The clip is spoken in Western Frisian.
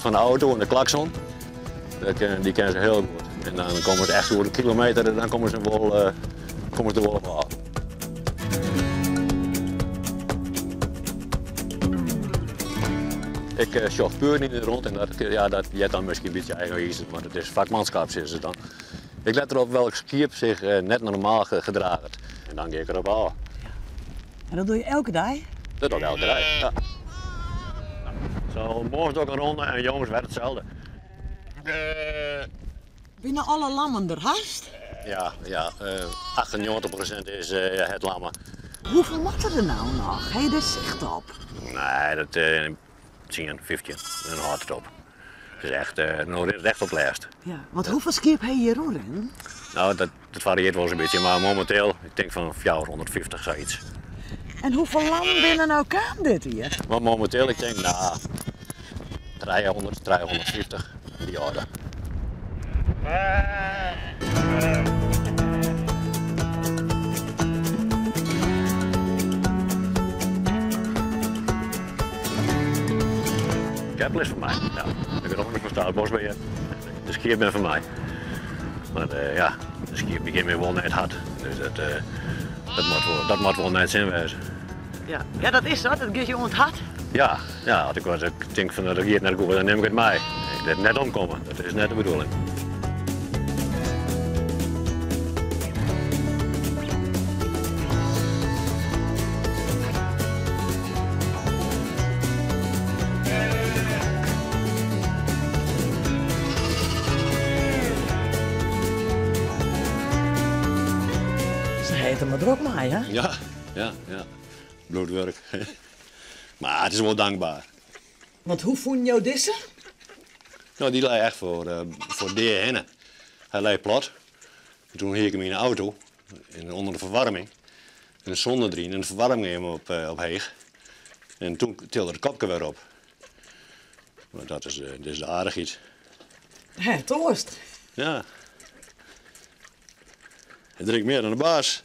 fan de auto en de klakson. Dat kin, dy kenne se hiel goed. En dan komme se echt oer in kilometer en dan komme se wol, uh, komme se der wol op ôf. Ik uh, sjoch puer yn de rond en dat, ja, dat heart dan miskien in bytsje egoïstisch, mar it is vakmanschap, sizze se dan. Ik let derop welk skiep sich uh, net normaal gedraget. En dan gean ik derop ôf. Ja. En dat doch je elke dei? Dat doch ik elke dei, ja. Zo, moarns doch ik in ronde en jûns wer itselde. Binne alle lammen der hast? Ja, ja 98% is het lammen. Hoefolle moatte der no noch? Ha je dêr sicht op? Nee, dat 10, 15, dan hâldt it op. It is echt, no rint it echt op it lêst. Ja, want hoefolle skiep ha je hjir rûnrinnen? No, dat, dat fariearret wolris in bytsje, mar mominteel, ik tink fan 450 sayts. En hoefolle lammen binne no kaam dit jier? Mar mominteel, ik tink, no, 300, 350, yn dy oarder. Keppel is fan my, ja. Ik bin fan Staatsbosbehear. De skiep binne fan my. Mar uh, ja, de skiep dy gean my wol nei it hert. Dus dat, uh, dat, moat wol, dat moat wol nei it sin wêze. Ja, ja dat is dat. Dat giet je oan it hert. Ja, ja as ik wat ik tink fan dat giet net goed, dan nim ik it mei. Ik lit net omkomme, dat is net de bedoeling. Se ha it der mar drok mei, hè? Ja, ja, ja. Bloedwurk. Mar it is wol dankber. Want hoe fûnen jo dizze? No, dy lei echt foar, uh, foar dea hinne. Hy lei plat. En toen hie ik him yn de auto, en ûnder de ferwaarming. En de sonde deryn en de ferwaarming him op, uh, op heech. En toen tilde it kopke wer op. Mar dat is, uh, dit is de aardichheid. Hè, toarst. Ja. Hy drinkt mear dan de baas.